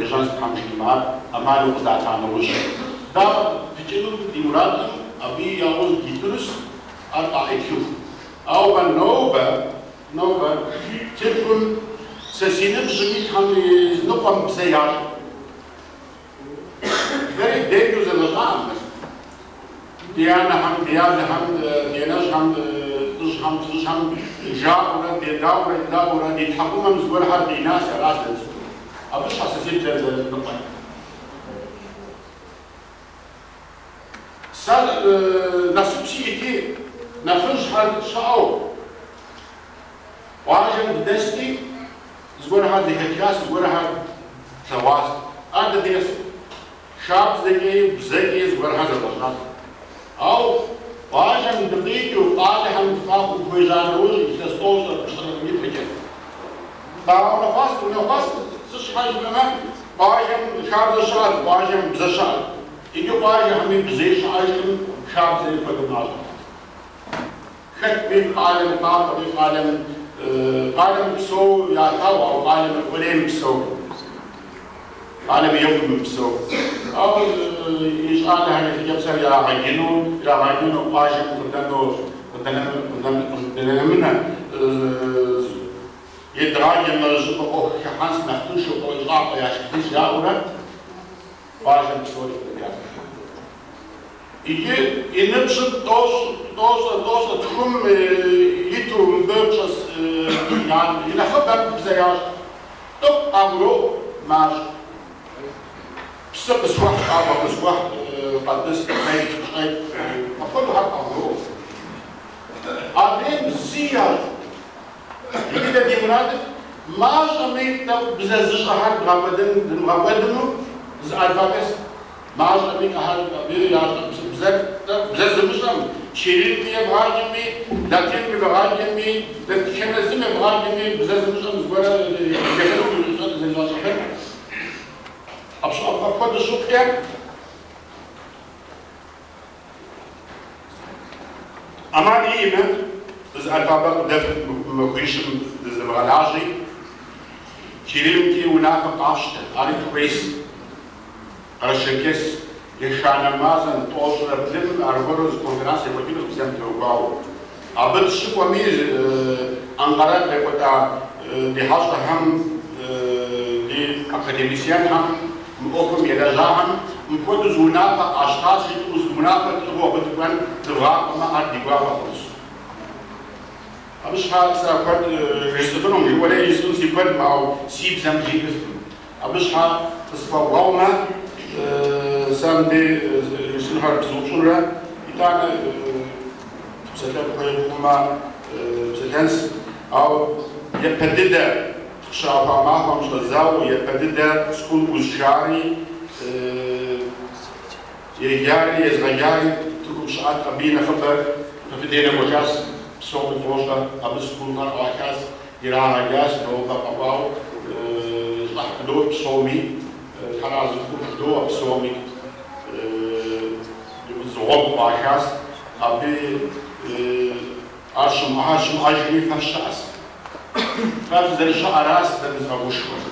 дылэжьэнщ Тхьэм жиӏэмэ, ар ӏэмалу къыдата нэужь. Дэ пыкӏыну ди мурадым абы яужь дитынущ, ар къаӏытхыху. Ауэ нобэ Тыркум сэ си ныбжьым итхэм и ныкъуэм бзэ ящӏэ. Дэри деджэу зэдгъэщӏакъым. Ди анэхэм, ди адэхэм, ди анэжьхэм, лӏыжьхэм, фызыжьхэм жаӏэурэ, дедаӏуэурэ, дедаӏуэурэ ди тхьэкӏумэм зыгуэрхэр къинащ, аращ дэрыцӏыкӏур. Абы щхьэ сэ си бзэр зэрыныкъуэр. Сэ насып сиӏэти, нэхъыжьхэр щыӏэу къуажэм дыдэсти, зыгуэрхэр зэхэтхащ, зыгуэрхэр тлъэгъуащ. Ар дэ ди насып. Хабзэкӏи бзэкӏи зыгуэрхэр зэдгъэщӏащ. Ауэ къуажэм дыкъикӏыу къалэхэм дыкъакӏуэу хуежьа нэужь илъэс тӏощӏрэ пщӏырэ ипэкӏэ. Дагъэунэхъуащ, дыунэхъуащ, сыт щхьэ жыпӏэмэ, къуажэм хабзэ щыӏэт, къуажэм бзэ щыӏэт. Иджы къуажэхэми бзэи щыӏэжкъым, хабзэри куэду мащӏэ. Хэтми къалэм къакӏуэми, къалэм псэу ялъагъу, ауэ къалэм къулейм псэу. Къалэм екӏум мыпсэу. Ауэ и щӏалэхэр, и хъыджэбзхэр ирагъэджыну къуажэм къыдэнэмынэ едгъаджэмэ щӏыпӏэ ӏуэху хыхьэнщ, нэхъ тыншу щӏапӏэ яшхынщ жаӏэурэ къуажэм псори къыдэкӏащ. Иджы и ныбжьым тӏощӏрэ тхум иту мыбы щӏэс и нэхъыбэм бзэ ящӏэ. Тӏэкӏу къагуроӏуэ мащӏэ. Псы къысхуэхь, щӏакӏуэ къысхуэхь, къэтӏыс, къеч, щӏэкӏ, апхуэдэухэр къагуроӏуэ. Адрейм зы ящӏэ. Иджы дэ ди мурадыр мащӏэми тӏэкӏу бзэ зыщӏэхэр дымыгъэкӏуэдыну зы алфавит мащӏэми ахэр абы ящӏэ бзэр тӏэкӏу бзэ зымыщӏэм кириллми ебгъаджэми, латинми ебгъаджэми, дэтхэнэ зым ебгъаджэми бзэ зымыщӏэм зыгуэрэ ехэну зэригъэщӏэфын. Апхуэдэу щыхъукӏэ ӏэмал иӏэмэ, зы алфавит къыдэфт махуищым дызэвгъэлажьи, кириллымкӏи унафэ къафщтэ, ари дыхуейс. Къэрэшей-Черкес еханэ мазэм 92-м аргуэру зы конференц екӏуэкӏынущ бзэм теухуауэ. Абы дыщыкӏуэми Анкъэрэ къекӏуэлӏа ди хьэщӏэхэм, ди академисиенхэм, мы ӏуэхум елэжьахэм мыпхуэдэу зы унафэ къащтащ, жытӏэу зы унафэ тӏыгъыу абы дыкӏуэн дывгъакӏуэмэ, ар ди гуапэ хъунущ. Абы щхьэ сэ куэд жысӏэфынукъым, жыӏуэрей жысӏэну си куэдым, ауэ си бзэм жиӏэфкъым. Абы щхьэ къысхуэбгъэгъумэ, сэ мыбдей жысӏэнухэр пызупщӏынурэ, итӏанэ псэлъэн хуей хъумэ псэлъэнс. Ауэ япэ дыдэ къыщахуа махуэм щӏэдзауэ, япэ дыдэ школ ӏузыхари, еджари, езыгъэджари Тыркум щыӏэт, абы и нэхъыбэр ПФД нэкӏуэжащ, псоми фощӏэ, абы школхэр ӏуахащ, ирагъэджащ, нобэ къэкӏуауэ щӏыхь къыдот псоми, тхьэразэ жыдоӏэ псоми, зы гъуэгу ӏуахащ, абы ар щымыӏэжми фэ щыӏэс. Фэ фызэрыщыӏэращ дэ дызыгъэгушхуэр.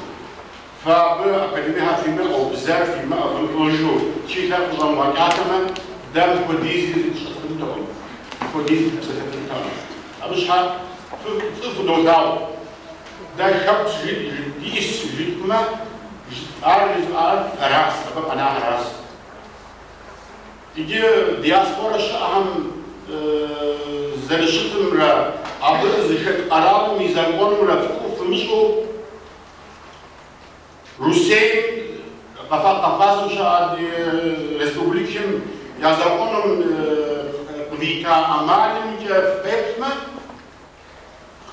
Фэ абы академиехэр фимыӏэу, бзэр фимыӏэу, фымыӏыжу, тхылъхэр къыщӏэмыгъэкӏатэмэ, дэ мыпхуэдизи тщӏыфынтэкъым, мыпхуэдизи дыпсэлъэфынтэкъым. Абы щхьэ фӏы фыдолъагъу. Дэ хэку диӏэс жытӏэмэ, ар жызыӏар фэращ, абы къэнахэращ. Иджы диаспорэ щыӏэхэм зэрыщытымрэ абы зыхэт къэралым и законымрэ фӏыуэ фымыщӏэу Русейм, Кавказым щыӏэ республикэм я законым къывита ӏэмалымкӏэ фыкъеплъмэ,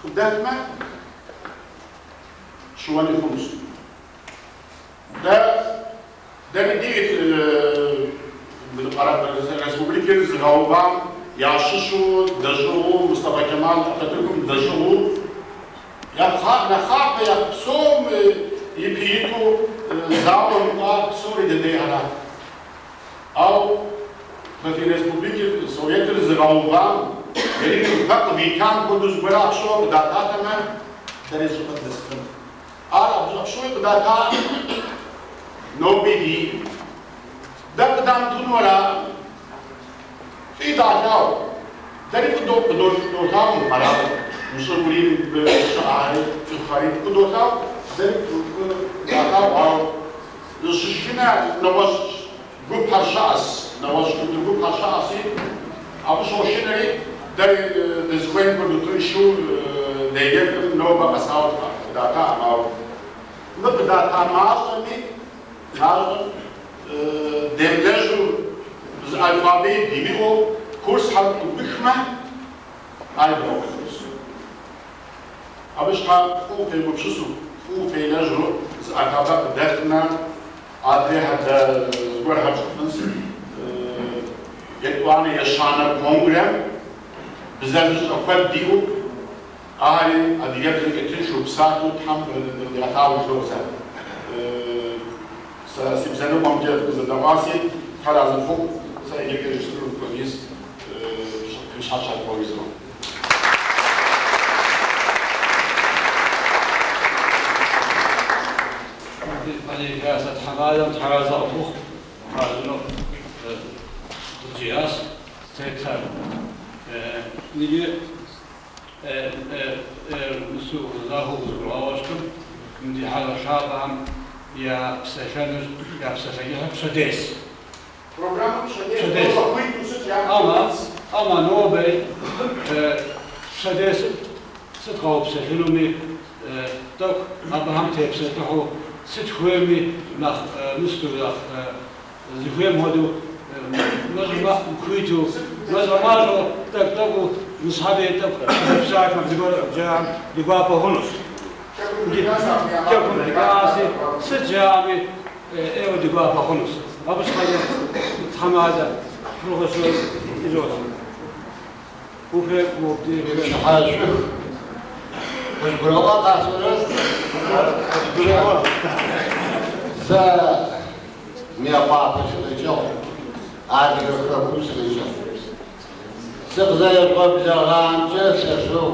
къыдэтмэ, щыуэни хъунущ. Дэ дэри диӏэт республикэр зыгъэувам ящыщу дэщӏыгъуу Мустафа Кемал Ататюркым дэщӏыгъуу нэхъапэ я псом ипэ иту зауэм кӏуа псори дэдейхэрат. Ауэ фи республикэр Советыр зыгъэувам Ленин фэ къывитам хуэдэу зыгуэрэ апщыгъуэ къыдататэмэ, дэри щӏыпӏэ дэсыфынут. Ар апщыгъуи къыдатакъым. Ноби диӏэм. Дэ къыдамытыну араӏым. Фӏыи далъагъу. Дэри фӏы къыдолъагъу мы къэралыр, мы щӏыгури, мыбы щыӏэхэри, цӏыхухэри фӏы долъагъу, дэри фӏы далъагъу, ауэ зыщышынэ нэгъуэщӏ гупхэр щыӏэс, нэгъуэщӏ гупхэр щыӏэси, абы щошынэри, дэри дызыхуейм хуэдэу тыншу деджэфым нобэ къэсауэ къыдатаӏым, ауэ мы къыдата мащӏэми, мащӏэм демылэжьу зы алфавит димыӏэу курсхэр къыӏудмыхмэ, ари дгъэкӏуэдынущ. Абы щхьэ фӏыуэ фегупсысу, фӏыуэ фелэжьу зы алфавит къыдэтмэ, адрейхэр дэ зыгуэрхэр тщӏыфынщ. Етӏуанэ, ещанэ конгрэм бзэ зыщӏэ куэд диӏэу, ахэри адыгэбзэкӏэ тыншу псалъэу Тхьэм дигъэлъагъуу жызоӏэ сэ. Сэ си бзэ ныкъуэмкӏэ фыкъызэдэӏуаси, Тхьэр арэзы фыхъу, сэ иджыкӏэ жысӏэнур мыпхуэдиз фи щхьэ щхьэ жызоӏэ. Хасэ тхьэмадэм Тхьэразэ къыхухъу, хъарзынэу къыджиӏащ тетэр. Иджы мысу захуэу къызгурыӏуауэ щытым, мы ди хьэщӏэ лъапӏэхэм я псэлъэныр, я псэлъэкӏэхэр пщэдейщ. Программэм пщэдей Пщэдей. нобэ хуиту сыт яӏэ? Ама нобэ пщэдей сыт къэупсэлъынуми, тӏэкӏу абыхэм тепсэлъыхьу, сыт хуейми нэхъ мысту, нэхъ зыхуейм хуэдэу хуиту, мащӏэ-мащӏэу, тӏэкӏу-тӏэкӏуу, ныщхьэби тӏэкӏу зэпсалъэм зыгуэр жаӏэм ди гуапэ хъунущ. Хэкум дыкӏуаси, сыт жаӏэми, ӏейуэ ди гуапэ хъунущ. Абы щхьэкӏэ тхьэмадэ профессор изот. Ухуей мобдей. Пщыхьэшӏух. Къызгурэӏуа къасӏорэр? Гурэӏуэ. Сэ Мыекъуапэ сыкъикӏыгъ, Адыгэ хэкум сыкъикӏыгъ. Сыкъызэребгъэблэгъамкӏэ лъэшэу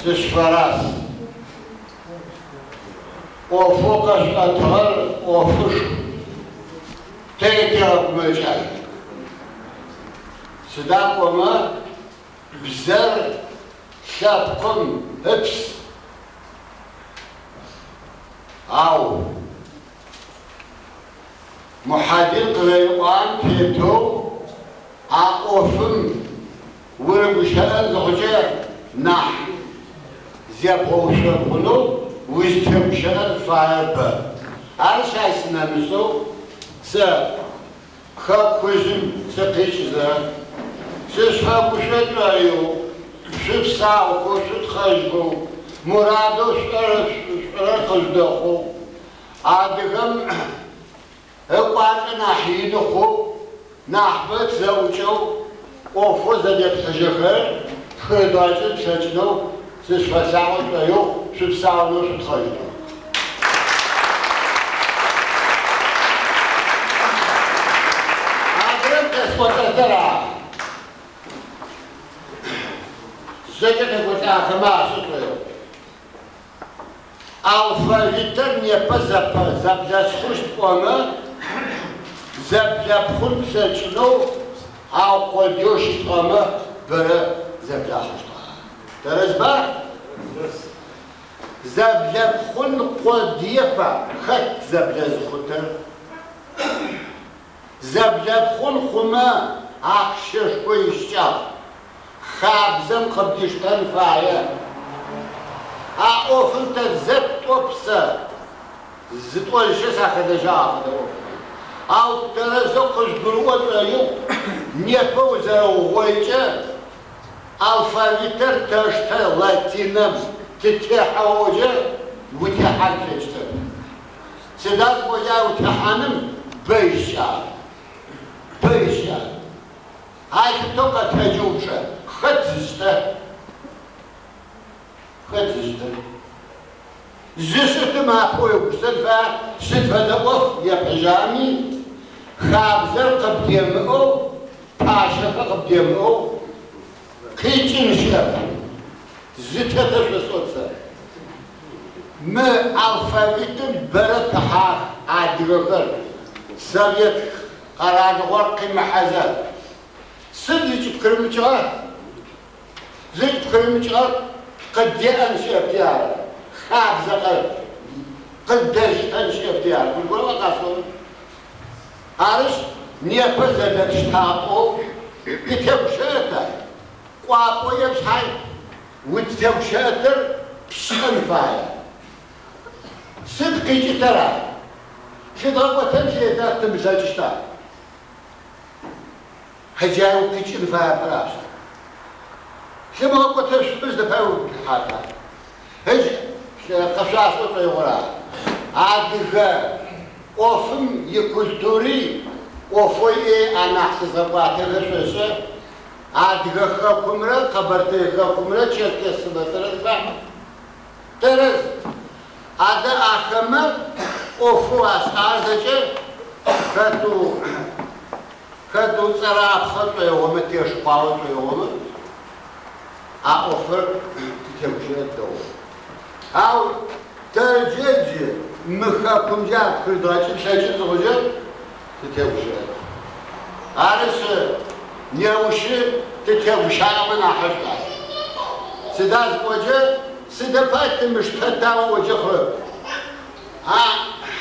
сышъуфэраз. ӏофэу къэшъуӏэтыгъэр ӏофышху. Тэри тегъэгумэкӏа. Сыда пӏомэ бзэр лъэпкъым ыпс. Ау Мухьадин къызэриӏуам тетэу а ӏофым урыгущыӏэн зыхъукӏэ нахь зебгъэушъомбгъунэу узтегущыӏэн фаер бэ. Ар щай сынэмысэу сэ хэкужъым сыкъикӏызэ, сышъуфэгушӏо шӏоигъу, шъупсаухэу, шъутхъэжьхэу, мурадэу шъуӏэр къыжъудэхъоу, адыгэм ыкӏуачӏэ нахь ины хъоу, нахьыбэ тызэӏукӏэу, ӏофэу зэдепхьыжьэхэр пхырыдгъэкӏын тлъэкӏынэу сышъуфэлъаӏо шӏоигъу, шъупсаунэу шъутхъэжьынэу. Адрэм къесӏолӏэтэр ары. Зэкӏэ къекӏолӏахэмэ ашӏэ шӏоигъу. Алфавитыр непэ зэблэсхъущт пӏомэ, зэблэпхъун плъэкӏынэу, ау къодыеу щытыгъэмэ бэрэ зэблахъущтыгъэ. Тэрэзба? Зэблэпхъун къодыепа хэт зэблэзыхъутыр? Зэблэпхъун хъумэ ахъщэшхо ищыкӏагъ. Хабзэм къыбдиштэн фае. А ӏофым тэ зэ-тӏоп сэ зытӏозыщэ сахэлэжьагъ афэдэ ӏофхэм. Ау тэрэзэу къызгурыӏо шӏоигъу, непэ узэрэугъоикӏэ алфавитыр тэштэ латинэм тытехьэокӏэ утехьан плъэкӏытэп. Сыда пӏокӏэ утехьаным бэ ищыкӏагъ. Бэ ищыкӏагъ. Алъытэу къэтэджы упчӏэ. Хэт зышӏэ? Хэт зышӏэ? Зышӏытым апэу егупшысэн фае, сыд фэдэ ӏоф епхьыжьами, хабзэр къыбдемыӏэу, пащэхэр къыбдемыӏэу къикӏын щыӏэп. Зытетэ шъосӏот сэ. Мы алфавитым бэрэ пыхьагъ адыгэхэр Совет къэралыгъор къимыхьэзэ. Сыд зыкӏыпхырымыкӏыгъэр? Зыкӏыпхырымыкӏыгъэр къыддеӏэн щыӏэпти ары. Хабзэ къыддэжьытэн щыӏэпти ары. Гурыӏуагъа къасӏорэм? Арышъ, непэ зэдэтштапӏэу тытегущыӏэта? Кӏуапӏэу епшъхьай узтегущыӏэтыр пшӏэн фае. Сыд къикӏытэра? Лъыдгъэкӏотэн лъеда тымылъэкӏыщта? Хьаджай укъикӏын фае апэращ. Лъымыгъэкӏотэшъумэ зыдэпай упыхьата? Ыдж къэшъуасӏо шӏоигъора? Адыгэ ӏофым икультури ӏофэу иӏэ анахь лъызгъэкӏуатэхэр шъошӏэ. Адыгэ хэкумрэ Къэбэртэе хэкумрэ Черкесымрэ тэрэзба? Тэрэз. Адэ ахэмэ ӏофэу ашӏагъэр зэкӏэ хэтэу цӏэрапхъэ шӏоигъомэ, тешхъуауэ шӏоигъомэ, а ӏофыр тытегущыӏэ дэгъу. Ау тэрджэ джы мы хэкумджэ ар пхырыдгъэкӏын лъэкӏын зыхъукӏэ тытегущыӏэ. Арышъ, неущы тытегущыӏэмэ нахьышӏу ар. Сыда зыӏоджэ, сыдэпай тымыштэта ыӏоджэ хъурэп. А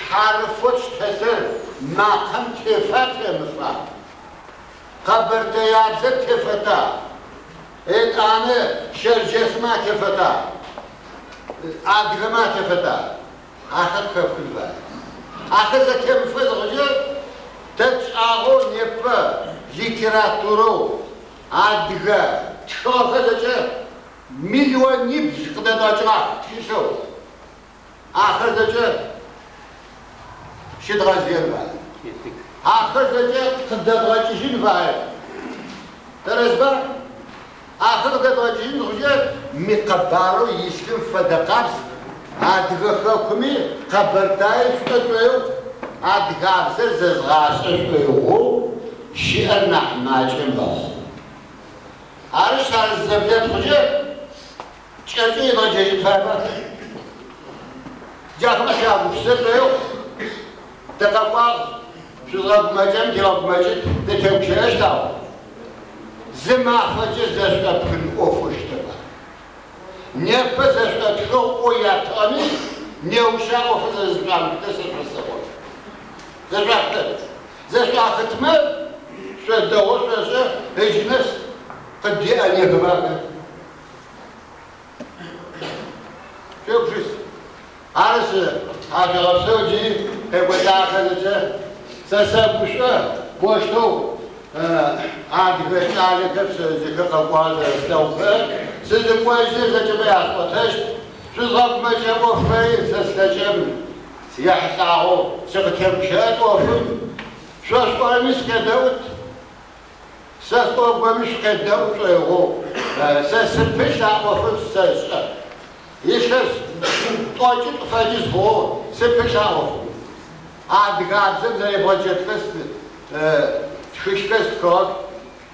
хьарыфэу тштэлъыр макъэм тефа темыфа? Къэбэртэябзэр тефэта? Етӏанэ щэрджэсмэ атефэта? Адыгэмэ атефэта? Ахэр къыхэпхын фае. Ахэр зэтемыфэ зыхъукӏэ тэ тшӏагъэу непэ литературэу адыгэ тхыгъэхэр зэкӏэ миллионибл къыдэдгъэкӏыгъах тхылъэу. Ахэр зэкӏэ щыдгъэзыен фае. Ахэр зэкӏэ къыдэдгъэкӏыжьын фае. Тэрэзба? Ахэр къыдэдгъэкӏыжьын зыхъукӏэ мы къэбарэу илъым фэдэ къабз адыгэ хэкуми Къэбэртае шӏошӏоеу адыгабзэр зэзгъашӏэ шӏоигъоу щыӏэр нахь макӏэ мэхъу. Арышъ, ар зэблэтхъукӏэ кӏэкӏэу едгъэджэжьын фаеба? Джахэмэ шъуягупшысэ шӏоигъу. Тыкъэкӏуагъ, шъузгъэгумэкӏэн тигъэгумэкӏыт, тытегущыӏэщт ау зы мафэкӏэ зэшӏопхын ӏофэу щытэп ар. Непэ зэшӏотхыгъ ӏоу ятыгъэми, неущ а ӏофыр зэрэзэшӏуамыхытэр сэ шъосэӏо. Зэшӏуахытэп. Зэшӏуахытмэ, шъо дэгъоу шъошӏэ, ыджы нэс къыддеӏэнехэба ахэр. Шъуегупшыс. Арышъ, тхьашъуегъэпсэу джыри къекӏолӏагъэхэр зэкӏэ сэ сэгушӏо, мощтэу адыгэ кӏалэхэр пшъэжъыхэр къэкӏуагъэ зэрэслъэгъухэр, сызыкӏожьы зэкӏэмэ ясӏотэщт, шъузгъэгумэкӏырэ ӏофхэри сэ слъэкӏэм ехьылӏагъэу сыкъытегущыӏэт ӏофым, шъо шъуӏорэми сыкъедэӏут. Сэ сӏогоми шъукъедэӏу шӏоигъоу, сэ сыпылъ а ӏофым сэшӏэ. Илъэс тӏокӏитӏу фэдиз хъугъэу сыпылъ а ӏофым. Адыгабзэм зэребгъэджэтхэ тхылъхэр стхыгъэх,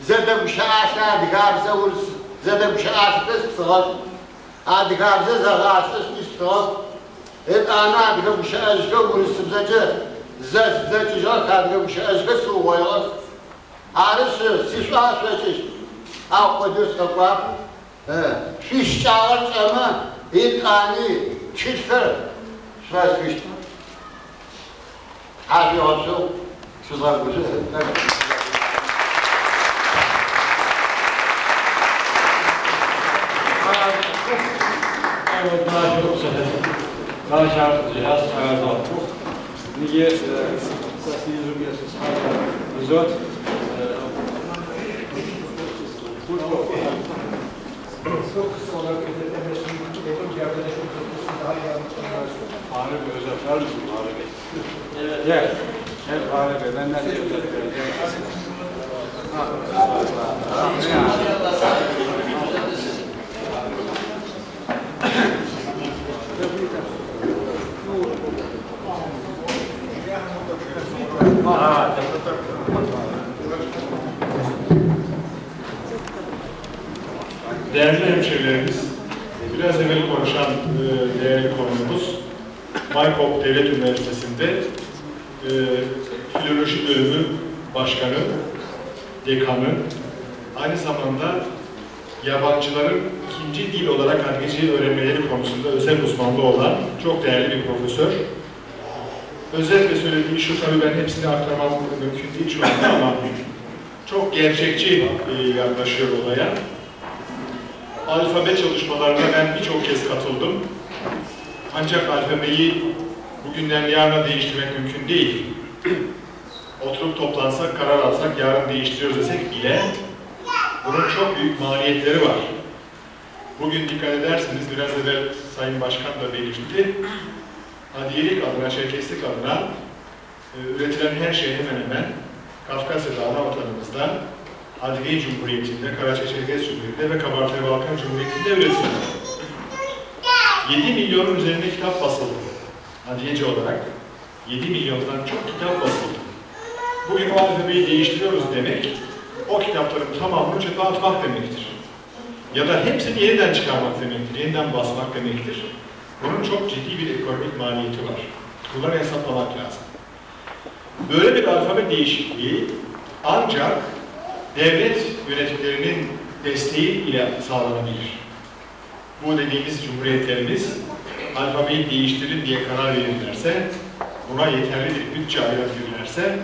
зэдэгущыӏалъэ адыгабзэ урыс зэдэгущыӏалъэхэр стхыгъэх, адыгабзэ зэгъашӏэ сӏуи стхыгъэх, етӏанэ адыгэ гущыӏэжъхэр урысыбзэкӏэ зэздзэкӏыжьыгъэх, адыгэ гущыӏэжъхэр сыугъоигъэх. Арышъ, сишӏуагъэ шъокӏыщт, ау къодэу сыкъэкӏуагъ. Шъуищыкӏагъэр тшӏэмэ, етӏани тхылъхэр шъуфэстхыщт. Тхьашъуегъэпсэу, шъузгъэгушӏо. Çok kısa olarak özetlemesini bir arkadaşım uzatılsın daha iyi anlatmalar. Fahri Bey özetler misin Fahri Bey? Evet. Gel. Gel Fahri Bey benden de özetlerim. Değerli hemşehrilerimiz, biraz evvel konuşan değerli konuğumuz, Maykop Devlet Üniversitesi'nde Filoloji Bölümü Başkanı, Dekanı, aynı zamanda yabancıların ikinci dil olarak Adigece'yi öğrenmeleri konusunda özel uzmanlığı olan çok değerli bir profesör. Özetle söylediği şu, tabii ben hepsini aktarmam mümkün değil şu anda ama çok gerçekçi yaklaşıyor olaya. Alfabe çalışmalarına ben birçok kez katıldım. Ancak alfabeyi bugünden yarına değiştirmek mümkün değil. Oturup toplansak, karar alsak, yarın değiştiriyoruz desek bile bunun çok büyük maliyetleri var. Bugün dikkat ederseniz, biraz evvel Sayın Başkan da belirtti, Adiyelik adına, Çerkeslik adına üretilen her şey hemen hemen Kafkasya'da, ana vatanımızda, Adigey Cumhuriyeti'nde, Karaçay-Çerkes Cumhuriyeti'nde ve Kabartay-Balkan Cumhuriyeti'nde üretildi. 7 milyonun üzerinde kitap basıldı. Adiyece olarak 7 milyondan çok kitap basıldı. Bugün o alfabeyi değiştiriyoruz demek, o kitapların tamamını çöpe atmak demektir. Ya da hepsini yeniden çıkarmak demektir, yeniden basmak demektir. Bunun çok ciddi bir ekonomik maliyeti var. Bunları hesaplamak lazım. Böyle bir alfabe değişikliği ancak devlet yönetimlerinin desteği ile sağlanabilir. Bu dediğimiz cumhuriyetlerimiz alfabeyi değiştirin diye karar verirlerse, buna yeterli bir bütçe ayırabilirlerse,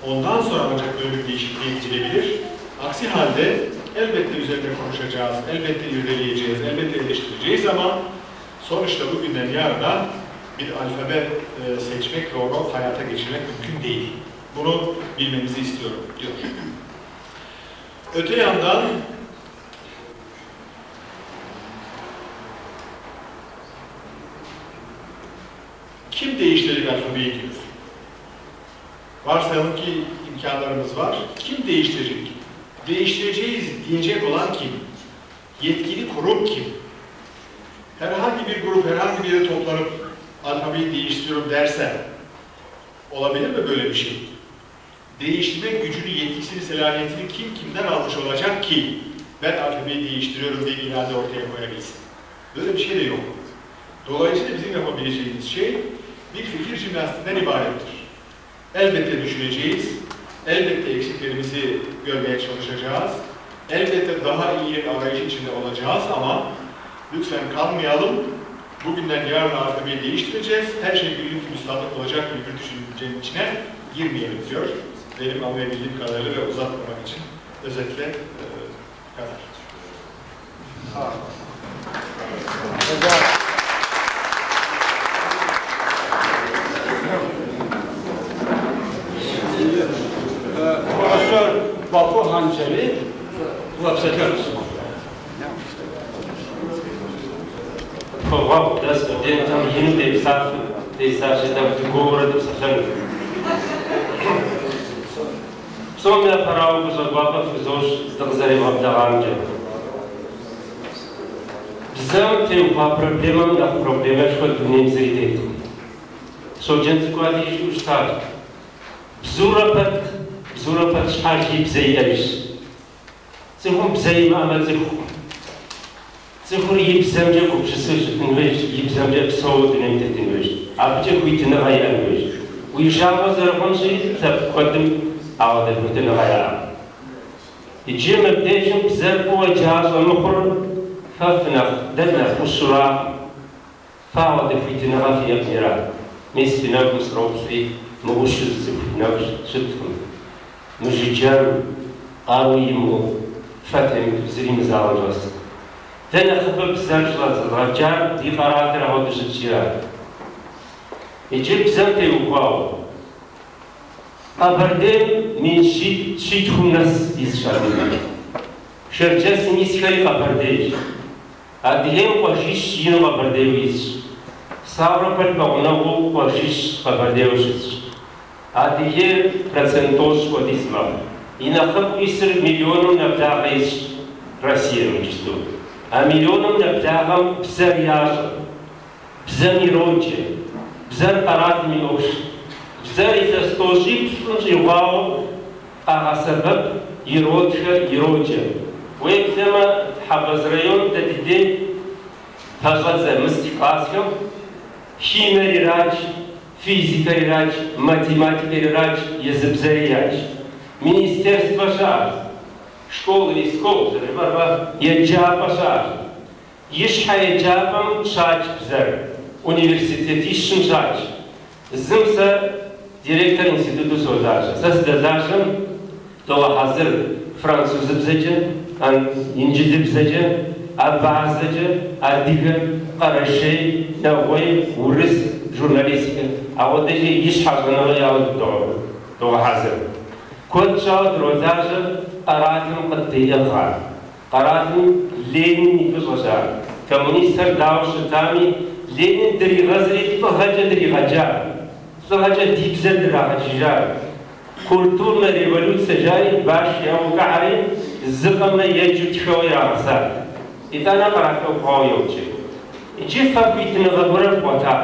ondan sonra ancak böyle bir değişikliğe gidilebilir. Aksi halde elbette üzerinde konuşacağız, elbette irdeleyeceğiz, elbette eleştireceğiz ama sonuçta bugünden yarına bir alfabe seçmek ve onu hayata geçirmek mümkün değil. Bunu bilmemizi istiyorum, diyor. Öte yandan kim değiştirecek alfabeyi diyor. Varsayalım ki imkanlarımız var. Kim değiştirecek? Değiştireceğiz diyecek olan kim? Yetkili kurum kim? Herhangi bir grup, herhangi bir yere toplanıp alfabeyi değiştiriyorum derse olabilir mi böyle bir şey? Değiştirme gücünü, yetkisini, selahiyetini kim kimden almış olacak ki ben alfabeyi değiştiriyorum diye irade ortaya koyabilsin? Böyle bir şey de yok. Dolayısıyla bizim yapabileceğimiz şey bir fikir jimnastiğinden ibarettir. Elbette düşüneceğiz, elbette eksiklerimizi görmeye çalışacağız, elbette daha iyi bir arayış içinde olacağız ama lütfen kalmayalım, bugünden yarın alfabeyi değiştireceğiz, her şey günlük gülistanlık olacak gibi bir düşüncenin içine girmeyelim diyor. Benim anlayabildiğim kadarıyla ve uzatmamak için özetle kadar. Sağ olun. Profesör Baku Hançeri ulaşacağız. Бзурэ пэт щхьэж и бзэ иӏэжщ. Цӏыхум бзэ имыӏэмэ цӏыхукъым. Цӏыхур и бзэмкӏэ гупсысэу щытын хуейщ, и бзэмкӏэ псэууэ дунейм тетын хуейщ. Абыкӏэ хуитыныгъэ иӏэн хуейщ. Уи жагъуэ зэрыхъунщи, лъэпкъ куэдым ауэдэ хуитыныгъэ яӏэкъым. Иджы мыбдежым бзэр фӏыуэ джа щӏэмыхъур фэ фынэхъ, дэ дынэхъ ӏущуракъым. Фэ ауэдэ хуитыныгъэ фиӏэкъымира. Мис фи нэгум сроплъри, мыӏущу зы цӏыху фи нэгу щыткъым. Мыжыджэру, къару имыӏэу, фэ темыту зыри мызауэм щӏэс. Дэ нэхъыбэ бзэр щӏэзыгъэджар ди къэралыр ауэдэу щытщира. Иджы бзэм теухуауэ. Къэбэрдейм 1700 нэс исщ адыгэ. Шэрджэсым исхэри къэбэрдейщ. Адыгейм къуажищ ину къэбэрдейуэ исщ. Ставрополь пэгъунэгъуу къуажищ къэбэрдейуэ щытщ. Адыгейр 90% хуэдиз мэхъу. И нэхъыбэу исыр миллионым нэблагъэ исщ Россием иджысту. А миллионым нэблагъэм бзэр ящӏэ, бзэм ироджэ, бзэр къэралым и ӏуэхущ. Бзэр илъэс 100 щӏигъуауэ къагъэсэбэп, иротхэ, ироджэ. Уеблэмэ Хьэбэз район дэ ди дей пэщӏэдзэ мыст классхэм Химиер ирадж, физикэр ирадж, математикэр ирадж, езы бзэри ядж. Министерствэ щыӏэщ, школ искол зэрыжыпӏэр, еджапӏэ щыӏэщ. Ищхьэ еджапӏэм щадж бзэр, университетищым щадж. Зым сэ директор институту солажьэ. Сэ сыздэлажьэм догъэхьэзыр французыбзэкӏэ, инджылыбзэкӏэ, абазэкӏэ, адыгэ, къэрэшей, нэгъуей, урыс журналистикэ. Ауэдэкӏэ ищхьэ щӏэныгъэ яӏэу догъэхьэзыр. Куэд щӏауэ дролажьэ къэралым къыддеӏыгъ ар. Къэралым Ленин и фӏыщӏэщ ар. Коммунистхэр дауэ щытами, Ленин дригъэзри лӏыгъэкӏэ дригъэджа, лӏыгъэкӏэ ди бзэр драгъэджыжа. Культурнэ революцэ жари баш яӏэу хыхьэри, зыкъомрэ еджэу тхэуэ ирагъэсат. Итӏанэ къэрал ӏуэху хъуауэ йоджэ. Иджы фэ хуитыныгъэ гуэрэ вгъуэта,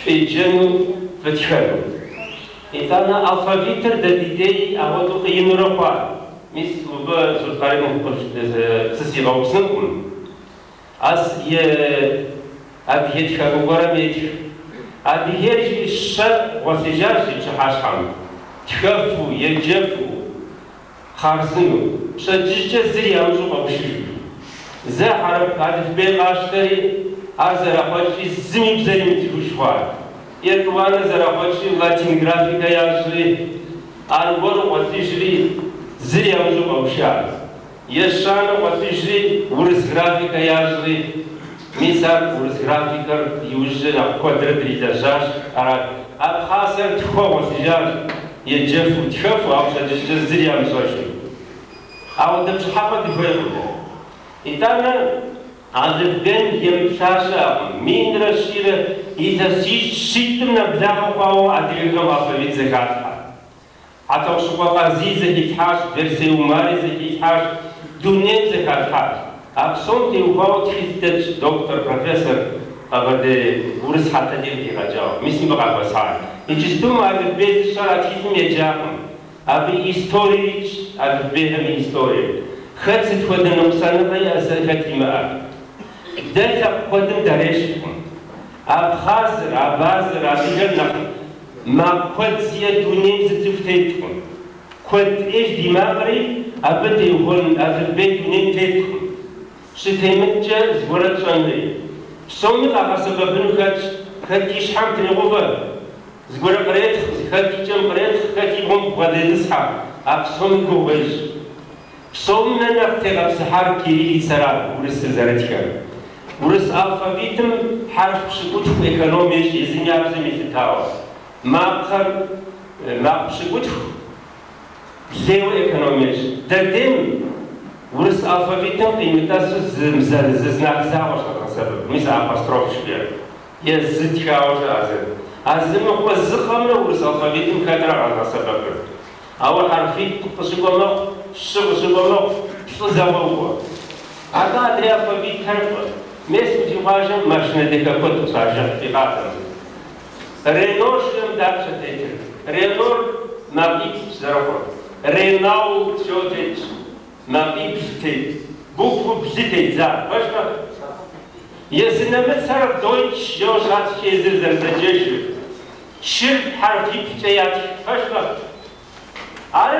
феджэну, фытхэну. Итӏанэ алфавитыр дэ ди дей ауэдэу къиинурэ хъуа. Мис мыбы Зулкъарин пцӏы сигъэупсынкъым. Ас е адыгей тхакӏуэ гуэрэм етх. Адыгейр жи щэ гъуэлъыжащ жи пщыхьэщхьэм. Тхэфу, еджэфу, хъарзыну. Пщэдджыжькӏэ зыри ямыщӏэу къэушыжу. Зэ хьэрып алыфбей къащтэри, ар зэрахъуэкӏри зыми бзэр имыцӏыхуж хъуа. Етӏуанэ зэрахъуэкӏри латин графикэ ящӏри, аргуэру гъуэлъыжри зыри ямыщӏэу къэуша. Ещанэ гъуэлъыжри урыс графикэ ящӏри, мис ар урыс графикэр иужькӏэ нэхъ куэдрэ дрилэжьащ, арат. Абхъазхэр тхуэ гъуэлъыжащ, еджэфу, тхэфу, ауэ пщэдджыжькӏэ зыри ямыщӏэжу. Ауэдэ пщӏыхьэпӏэ дыхуейкъым дэ. Итӏанэ алыфбейм емыплъа щыӏэкъым. 1100 илъэсищитӏым нэблагъэ хъуауэ адыгэхэм алфавит зэхалъхьэ. Хьэтӏохъущыкъуэ Къазий зэхилъхьащ, Бэрсей Умари зэхилъхьащ, дунейм зэхалъхьащ. А псом теухуауэ тхылъ дэтщ доктор, профессор Къэбэрдей Урыс Хьэталий къыдигъэкӏауэ. Мис мыбы къахуэсхьар. Иджысту мы алыфбей зыщӏэр а тхылъым еджакъым. Абы историер итщ, алыфбейхэм и историер. Хэт сыт хуэдэ ныкъусаныгъэ иӏэ, сэ хэт имыӏэ. Дэ лъэпкъ куэдым дарещхькъым. Абхъазыр, абазэр, адыгэр нэхъ макъ куэд зиӏэ дунейм зы цӏыху теткъым. Куэд ӏейщ ди макъри, абы теухуэн алыфбей дунейм теткъым. Щытемыткӏэ зыгуэрэ тщӏэнри. Псоми къагъэсэбэпыну хэтщ, хэт и щхьэм трегъувэ, зыгуэрэ къретхъ, хэт и кӏэм къретхъ, хэт и бгъум бгъэдетӏысхьэ, а псоми гугъу ещӏ. Псом нэ нэхъ тегъэпсыхьар кириллицэрат урысыр зэрытхэр. Урыс алфавитым хьэрф пщыкӏутху эконом ещӏ езым я бзэм елъытауэ. Макъхэр макъ пщыкӏутху лейуэ эконом ещӏ. Дэдейм урыс алфавитым къимытӏэсу зы знак закъуэщ къэдгъэсэбэп. Мис апостроф жыхуиӏэр. Е зы тхауэ щыӏэ зы. А зы мыхъуэ зыкъэмрэ урыс алфавитым хэтрэ къэдгъэсэбэпыр. Ауэ хьэрфитӏ къыщыкӏуэ мэхъу, щы къыщыкӏуэ мэхъу, плӏы зэуэ. Атӏэ адрей алфавитхэр фӏы. Мес мы фи къуажэм машинэ дахэ куэд къыщажыхь фи къалэм. Рено жиӏэм дапщэ тетыр? Ренор макъиплӏщ зэрыхъур. Ренаулт жэуэ тетщ. Макъибл тет. Букву блы тедза. Пэжкъэ? Езы нэмыцэр Дойч жэуэ щатхкӏэ езыр зэрызэджэжыр. Чыр хьэрфиплӏкӏэ ятх. Пэжкъэ? Ар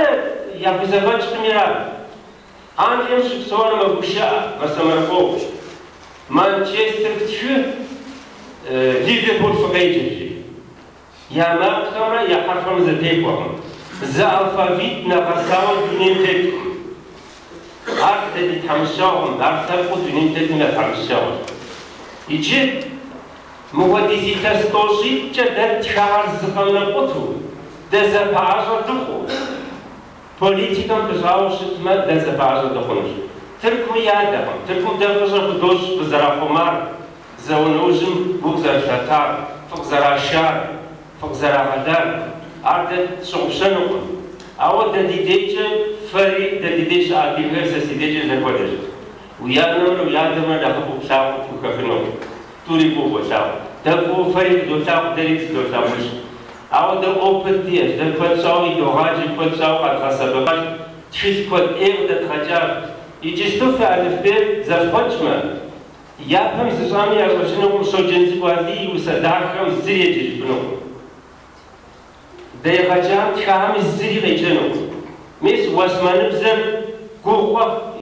яхузэфӏэкӏкъым ира. Англием щыпсэур мэгушыӏэ, мэсэмэркъэу. Манчестер фтхы, Ливерпуль фыкъеджэ жи. Я макъхэмрэ я хьэрфхэмрэ зэтехуэкъым. Зы алфавит нэгъэсауэ дунейм теткъым. Ар дэ ди тхьэмыщкӏэгъуэм, ар лъэпкъыу дунейм тетым я тхьэмыщкӏэгъуэщ. Иджы мыуэдиз илъэс тӏощӏитӏкӏэ дэ ттхахэр зыкъэмрэ къуту, дэ зэпэӏэщӏэ дыхъуу, политикэм пыщӏауэ щытмэ, дэ зэпэӏэщӏэ дыхъунущ. Тыркуми ядэкъым. Тыркум дэ фӏыщӏэ худощӏ къызэрахъумар, зауэ нэужьым гу къызэрылъатар, фыкъызэрашар, фыкъызэрагъэлар. Ар дэ тщыгъупщэнукъым. Ауэ дэ ди дежкӏэ фэри, дэ ди деж щыӏэ адыгэхэр сэ си дежкӏэ зэхуэдэщ. Уи анэмрэ уи адэмрэ нэхъыфӏу плъагъуу пхухэхынукъым. Тӏури фӏыуэ болъагъу. Дэ фӏыуэ фэри фыдолъагъу, дэри фыдолъагъуж. Ауэ дэ опыт диӏэщ, дэ куэд щӏауэ идогъаджэ, куэд щӏауэ къэдгъэсэбэпащ, тхылъ куэд ӏей къыдэдгъэкӏащ. Иджысту фи алыфбейр зэфхъуэкӏмэ, Япэм зыщӏами ящӏэжынукъым, Щоджэнцӏыкӏу Алий и усэ дахэм зыри еджэжыфынукъым. Дэ егъэджам тхами зыри къеджэнукъым. Мис уэсмэныбзэр гугъуэ.